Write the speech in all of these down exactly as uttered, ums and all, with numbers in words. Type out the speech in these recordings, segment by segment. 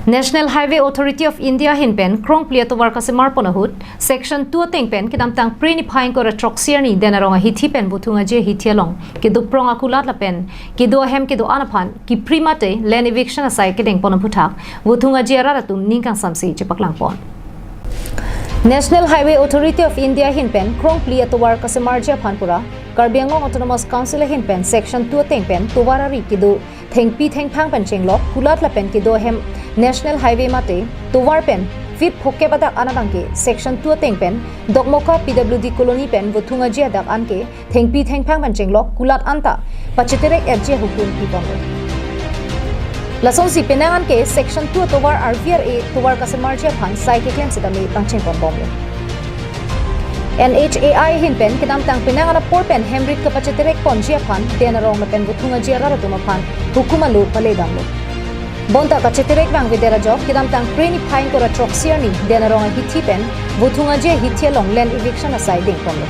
National Highway Authority of India ahin pen krongpli atovar kasemar pon ahut Section two ateng pen kedamtang Phre niphai ingkoi ra throksi arni Den Arong ahithi pen Vothung Aji ahithi along kedo prong akulat lapen kedo ahem kedo-an aphan kepri mate land eviction asai kedeng pon aphuthak Vothung Aji arat atum ning kangsamse chepaklang pon. National Highway Authority of India ahin pen krongpli atovar kasemarji aphan pura Karbi Anglong Autonomous Council ahin pen Section two ateng pen tovar ari kedo thengpi thengphang pen chenglok kulat lapen kedo ahem National Highway mate tovar pen feet phokep adak an abang ke Section two ateng pen Dokmoka P W D Colony pen Vothung Aji adak an ke thengpi thengphang pen chenglok kulat anta pacheterek etji ahukum pi ponlo. Lasonsi penang an ke Section two atovar R V R A tovar kasemarji aphan sai keklem setame pangcheng pon bomlo. N H A I ahin pen kedamtang penang an apor pen hem rit kapacheterek ponji aphan Den Arong lapen Vothung Aji arat atum aphan hukum alo pale damlo. Bonta kacheterek vangvedet ajok kedamtang Phre niphai ingkoi ra throksi arni Den Arong ahithi pen Vothung Aji ahithi along land eviction asai deng ponlo.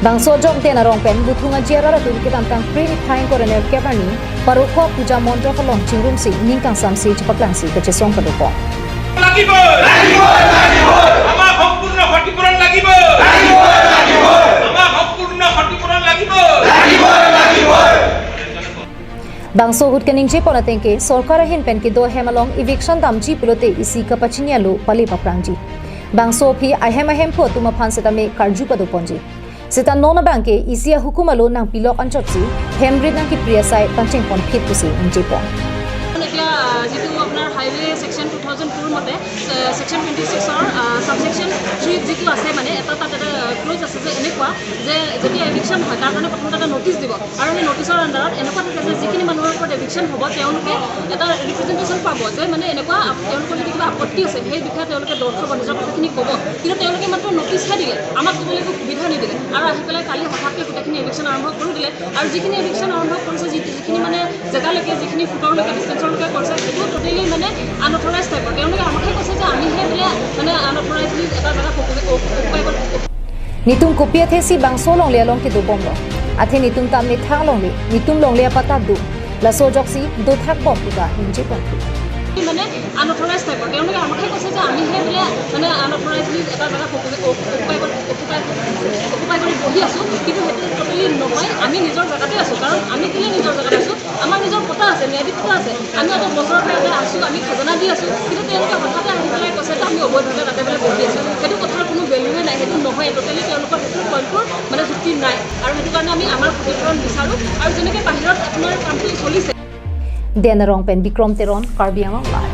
Bangso ajok Den Arong pen Vothung Aji arat atum kedamtang Phre niphai ingkoi ra nerkep arni Parokho Puja Mondop along chingrumsi ning kangsamse chepaklangsi kachesong pado pon. লাগিবই, লাগিবই, লাগিবই। আমাক সম্পূৰ্ণ ক্ষতিপূৰণ লাগিবই। লাগিবই, লাগিবই। আমাক সম্পূৰ্ণ ক্ষতিপূৰণ লাগিবই। লাগিবই, লাগিবই। Bangso ahut kaningje pon ateng ke sorkar ahin pen kedo ahem along eviction damji pulote isi kapachini alo pale paprangji. Bangso aphi ahem ahemphu atum aphan setame karju pado ponji. Seta non abang ke isi ahukum alo nangpilok anchotsi hem rit nangkepri asai pangcheng pon phit pusi ningje pon. এতিয়া আহ, যিটো আপোনাৰ highway section two thousand টুৰ মতে section twenty ছিক্সৰ ছাবছেকশ্যন থ্ৰীত যিটো আছে, মানে এটা তাত এটা ক্লজ আছে যে এনেকুৱা যে যেতিয়া এভিকশ্যন হয়, তাৰ কাৰণে প্ৰথমতে এটা নটিচ দিব। আৰু সেই নটিচৰ আণ্ডাৰত এনেকুৱা থাকে যে যিখিনি মানুহৰ ওপৰত এভিকশ্যন হ'ব, তেওঁলোকে এটা ৰিপ্ৰেজেণ্টেশ্যন পাব যে মানে এনেকুৱা আপ- তেওঁলোকৰ যদি কিবা আপত্তি আছে, সেই বিষয়ে তেওঁলোকে দৰ্শাব, নিজৰ কথাখিনি ক'ব। কিন্তু তেওঁলোকে মাত্ৰ নটিচহে দিলে, আমাক ক'বলৈ একো সুবিধা নিদিলে। আৰু আহি পেলাই কালি হঠাৎকৈ গোটেইখিনি এভিকশ্যন আৰম্ভ কৰি দিলে। আৰু যিখিনি এভিকশ্যন আৰম্ভ কৰিছে, যি- যিখিনি মানে জেগালৈকে, যিখিনি ফুটৰলৈকে, ডিষ্টেঞ্চৰলৈকে কৰিছে, সেইটো ট'টেলি মানে আনঅথৰাইজ টাইপৰ। তেওঁলোকে আমাকে কৈছে যে আমিহে বোলে মানে আনঅথৰাইজলি এটা জেগাত অকুপাই কৰি Netum kopi athesi bangso longle along kedo bomlo? Athe netum ta methang longle, netum longle apatta do. Laso ajoksi dothak bom puta ningje pon. মানে আনঅথৰাইজ টাইপৰ। তেওঁলোকে আমাকে কৈছে যে আমিহে বোলে মানে আনঅথৰাইজলি এটা জেগাত অকুপাই কৰি অকুপাই অকুপাই কৰি বহি আছোঁ, কিন্তু সেইটো ট'টেলি নহয়। আমি নিজৰ জেগাতে আছোঁ, কাৰণ আমি কেলে নিজৰ জেগাত আছোঁ? আমাৰ নিজৰ পট্টা আছে, ম্যাদী পট্টা আছে। আমি আকৌ বছৰৰ কাৰণে আছোঁ, আমি খাজানা দি আছোঁ, কিন্তু তেওঁলোকে হঠাতে আহি পেলাই কৈছে যে আমি অবৈধভাৱে তাতে বোলে বহি আছোঁ। সেইটো কথাৰ কোনো ভেলুৱে নাই, সেইটো নহয়, ট'টেলি তেওঁলোকৰ সেইটো পইণ্টটোৰ মানে যুক্তি নাই। আৰু সেইটো কাৰণে আমি আমাৰ ক্ষতিপূৰণ বিচাৰোঁ। আৰু যেনেকে বাহিৰত আপোনাৰ কামটো চলিছে, Den Arong pen Bikrom Teron, Karbi Anglong Live.